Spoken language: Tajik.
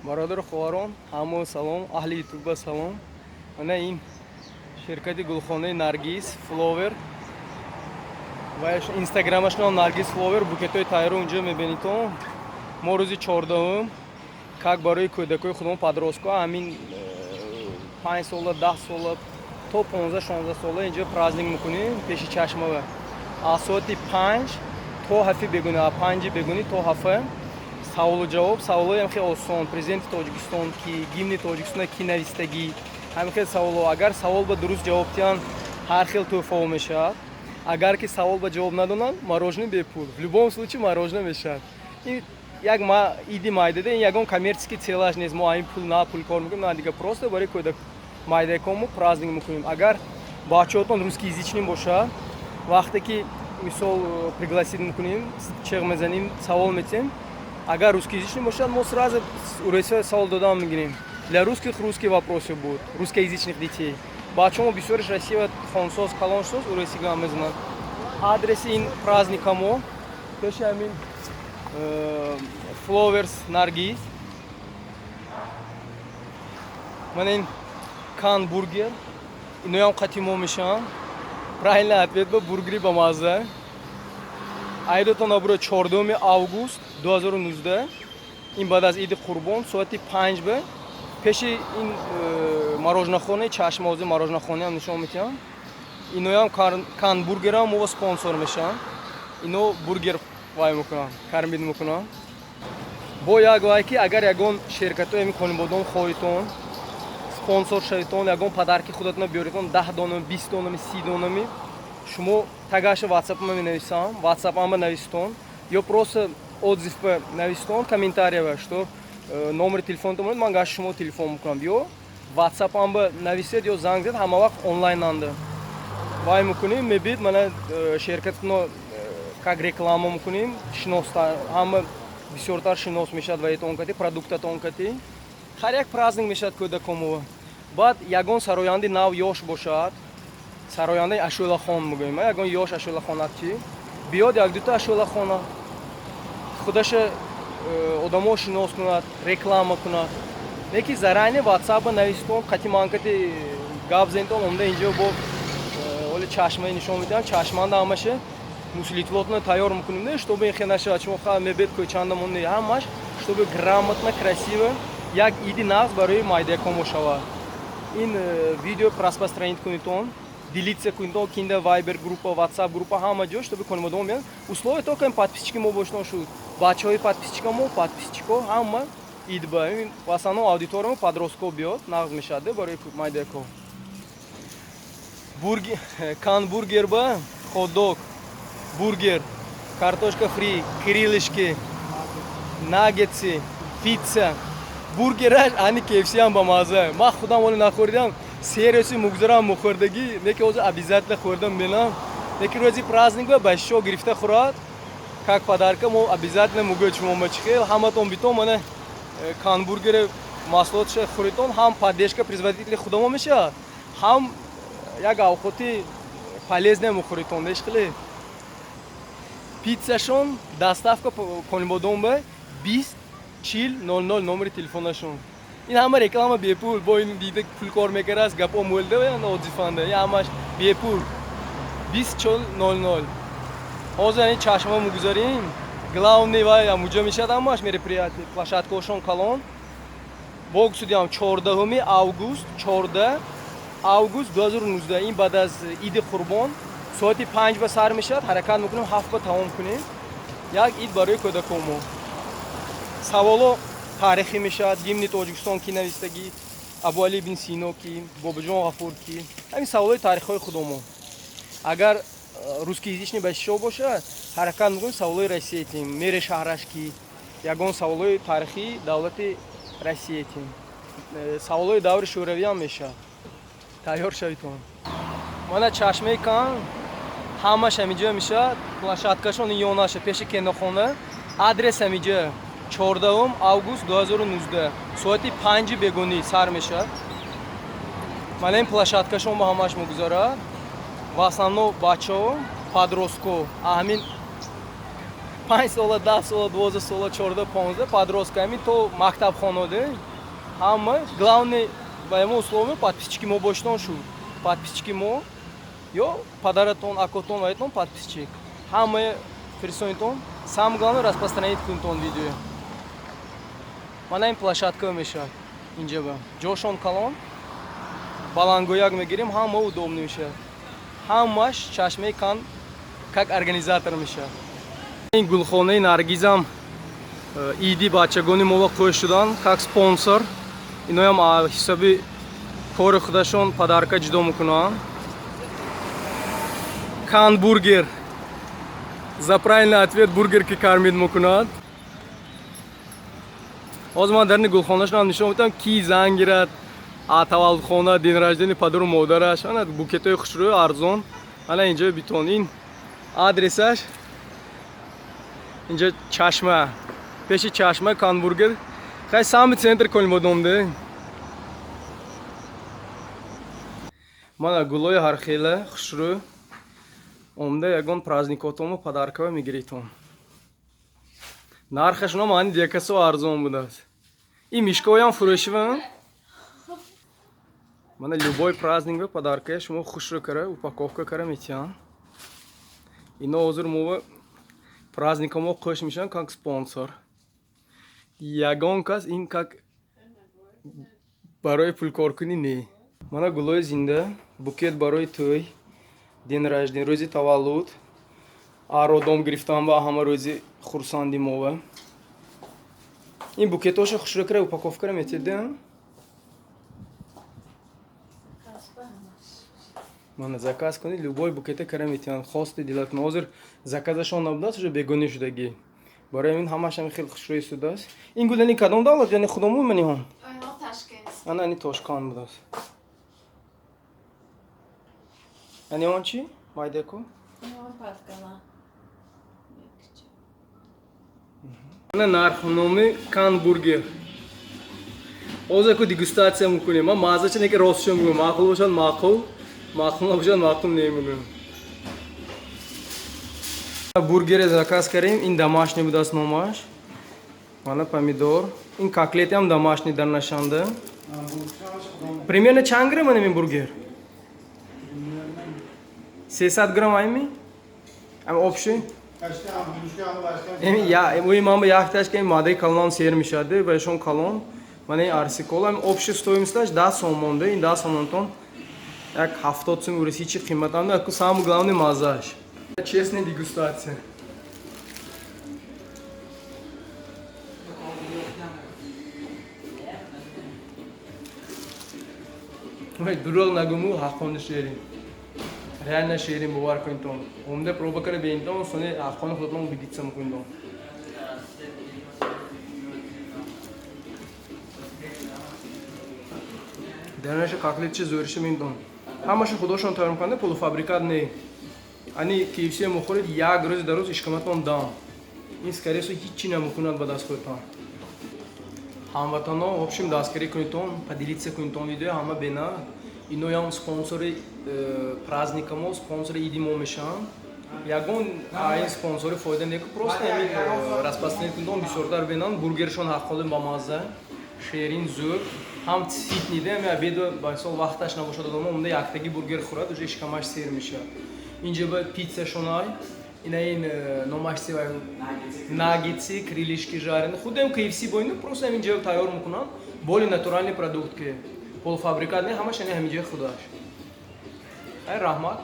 Бародару хоҳарон, ҳамо салом, аҳли Ютуба салом. Мана ин ширкати гулхонаи Наргиз Фловер ва инстаграмашон Наргиз Фловер, букетҳои тайёру унҷо мебинитон. Мо рӯзи 14-ум как барои кӯдакои худамон, подростко, ҳамин 5 сола, 10 сола то 15-16 сола инҷо праздник мекунем. Пеши чашмава аз соати 5 то 7-и бегунӣ, аз 5-и бегунӣ то 7-а саволу ҷавоб. Саволҳоям хеле осон: президенти Тоҷикистон ки, гимни Тоҷикистона ки навистагӣ, ҳамин хел саволҳо. Агар савол ба дуруст ҷавоб диҳанд, ҳар хел тӯҳфаҳо мешавад. Агар ки савол ба ҷавоб надонанд, мороженое бепул, в любом случае мороженое мешавад. Ин як иди майдада, ин ягон коммерческий целаш нест. Мо ҳамин пул на пул кор мекунем, на дига, просто барои кӯдак майдаконмо праздник мекунем. Агар бачаҳотон русскоязычный бошад, вақте ки мисол пригласить мекунем, чеғ мезанем, савол метиҳем, агар русскоязычный бошад, мо сразу урусия савол додан мегирем. Для русских русские вопросы будут, русскоязычных детей. Бачаҳо бисёриш Россия хонсоз, калонсоз, урусӣ гап мезананд. Адреси ин праздника мо пеши ҳамин Фловерс Наргиз. Мана ин Кан Бургер, иноям қати мо мешаванд. Правильный ответ ба бургери бамазза. Айдатон набура, 14 август 2019, ин баъд аз иди Қурбон, соати 5 ба пеши ин мороженахонаи Чашмаози, мороженахонаам нишон медиҳам. Иноям Кан Бургерам мо спонсор мешаванд. Ино бургер вай мекунанд, кормить мекунанд. Бо як вай ки агар ягон ширкатҳои ҳамин Конибодом хоҳитон спонсор шавитон, ягон подарки худатона биёритон, 10 донами, 20 донами, 30 донами, шумо тагаша ватсапама менависам, ватсапама нависитон ё просто отзыв ба нависитон, комментариява, что номери телефонто монед, ман гашти шумо телефон мекунам. Ё ватсапам ба нависед ё занг зед, ҳама вақт онлайнанда вай мекунем, мебид. Мана ширкатно как реклама мекунем, шиноста, ҳама бисёртар шинос мешавад ваитон кати, продуктатон кати. Ҳар як праздник мешавад кӯдакомо. Баъд ягон сарояндаи нав ёш бошад, сарояндаи ашӯлахон мегӯем, ягон ёш ашӯлахонакчи биёд, як дута ашӯлахона худаша одамо шинос кунад, реклама кунад. Леки заранее ватсапа нависитон, қати ман кати гап зентон. Омда инҷо бо оли чашмаи нишон медиҳам, чашманда ҳамаша муслитлотно тайёр мекунем, не чтобы ин хел нашавад, шумо ха мебед кӯчанда монде, ҳамаш чтобы грамотно, красиво, як иди нағз барои майдакомо шавад. Ин видео распространить кунитон, делиться кунитон, кинда Вайбер группа, Ватсап группа, ҳама ҷо, чтобы конмодомо биён. Условие только ин подписчики мо бошитон шуд, бачаҳои подписчика мо, подписчико ҳама идба. В основном аудиториямо подростко биёд, нағз мешавад барои майдако. Кан Бургер ба хот-дог, бургер, картошка фри, крылышки, наггетсы, пицца. Бургераш ани KFC ам ба мазза. Ман худам оли нахӯрдам, сериоси мугзарам мухӯрдагӣ, неки ҳозир обязательно хӯрдам менам. Неки рӯзи праздник ба шо гирифта хӯрад, как подарка мо обязательно мугӯяд шумо ма чӣ хел ҳаматон битон. Мана Кан Бургери маҳсулотша хӯритон, ҳам поддержка производители худамо мешавад, ҳам як авқоти полезне мухӯритон. Нешхеле пиццашон доставка Конибодом ба 20 40 00 номери телефонашон. Ин ҳама реклама бепул, бо ин дида пул кор мекардааст, гапо мӯлда отзыванда, ин ҳамаш бепул. 20 40 00. Ҳозир ин чашма мегузарем, главный вай ҳамуҷо мешавад ҳамаш мероприятие, площадкаошон калон. Богсудиам 14 август, 14 август 2019, ин баъд аз иди Қурбон, соати 5 ба сар мешавад, ҳаракат мекунем 7 ба тамом кунем. Як ид барои кӯдакомо. Саволо таърихӣ мешавад: гимни Тоҷикистон кӣ навистагӣ, Абуалӣ ибн Сино кӣ, Бобоҷон Ғафур кӣ, ҳамин саволои таърихҳои худамо. Агар русскоязычный ба шо бошад, ҳаракат мекунем саволои Россия тим, мэри шаҳраш кӣ, ягон саволои таърихии давлати Россия тим, саволои даври шӯравиам мешавад. Тайёр шавитон. Мана чашмаи кан ҳамаш ҳамиҷо мешавад, площадкашон ёнаша пеши кенохона. Адрес ҳамиҷо, 14 август 2019, соати 5-и бегонӣ сар мешавад. Мана ин площадкашон ба ҳамаш мегузарад. В основном бачаҳо, подростко, ҳамин. 5 сола, 10 сола, 12 сола, 14, 15 подростками то мактабхоноде. Ҳама главный ба мо условие подписчики мо боштон шу. Подписчики мо ё падаратон, акотон, ваятон подписчик. Ҳама фирсонитон, самое главное, распространить кунтон видео. Мана ин площадка мешавад инҷа, ба ҷошон калон, балангояк мегирем, ҳама удобно мешавад. Ҳамаш Чашмаи Кан как организатор мешавад. Ин гулхонаи Наргизам иди бачагони мо қӯш шудан как спонсор. Иноям ҳисоби кори худашон подарка ҷудо мекунанд. Кан Бургер за правильный ответ бургер ки кормить мекунад. Ҳозир ман дарни гулхонашонам нишон медиҳам, ки занг гирад, таваллудхона, день рождения падару модараш, ана букетҳои хушрӯю арзон. Ана инҷо битон, ин адресаш инҷо, Чашма, пеши Чашма, Кан Бургер. Хай, самый центр Конибодомде. Мана гулои ҳархела хушрӯ, омда ягон праздникотонро подаркава мегиритон. Нархашона маъни декасо арзон будааст. Ин мишкоям фурӯшива. Мана любой праздник ба подаркая шумо хушрӯ кара упаковка кара метиҳанд. Ино ҳозир мо праздникамо қӯш мешаванд как спонсор. Ягон кас ин как барои пулкоркунӣ не. Мана гулои зинда, букет барои тӯй, день рождения, рӯзи таваллуд, ародом гирифтан ба ҳама рӯзи хурсанди мова. Ин букетҳоша хушрӯ кара упаковка кара метиҳед. Мана заказ кунед, любой букете кара метиҳанд, хости дилатон. Ҳозир заказашон набудааст, уже бегонӣ шудагӣ. Барои ҳамин ҳамааш ҳами хеле хушрӯ истодааст. Ин гул яъне кадом давлат, яъне худомон маниҳон? Ана ани Тошканд будааст. Яъне он чӣ? Майдаку? Ана нархноми Кан Бургер. Ҳозир ку дегустатсия мекунем. Ман маззаша неки ростшо мегӯям. Маъқул бошад маъқул, маъқул набошад маъқул намегӯям. Бургере заказ кардем, ин домашний будааст номаш. Мана помидор. Ин котлетам домашний дар нашанда. Примерно чанд грамм ин бургер? 300 грамм айми? Ам общий? Эми я, уи ман ба якташ ки мадаи калон сер мешавад, ва ишон калон. Мана ин арсикол ам общий стоимостьаш 10 сомон, ин 10 сомонтон як 70 сум урис, ҳичи қиматам не, ку самое главное маззааш. Честная дегустация. Вай, дурӯғ нагуму, ҳаққони шерин. Реально шерин, бовар кунитон. Омда проба кара бинитон, сони ҳаққони худатон убедиться мекунитон. Дарнаша котлетчи зӯриша минтон. Ҳамаша худошон тайёр мекунанд, полуфабрикат не. Ани KFC мухӯред, як рӯзи дар рӯз ишкаматон дам. Ин скорее всего ҳичи намекунад ба даст худатон. Ҳамватано, в общем, дастгирӣ кунитон, поделиться кунитон видео, ҳама бена. Иноям спонсори праздника мо, спонсори иди мо мешаванд. Ягон ин спонсори фоида неку, просто ҳамин распространить кунитон, бисёртар бинанд. Бургершон ҳаққоли бамазза, шерин, зӯр, ҳам ситниде, ҳами обеду ба мисол вақташ набошад одам омда яктаги бургер хӯрад, уже ишкамаш сер мешавад. Инҷа ба пиццашонай, ина ин номаш си, наггетсы, крылышки жареные. Худем KFC бо ину просто ҳамин ҷо тайёр мекунанд. Более натуральный продукт ки полуфабрикат не, ҳамаш яъне ҳамин ҷои худаш. Хай, раҳмат.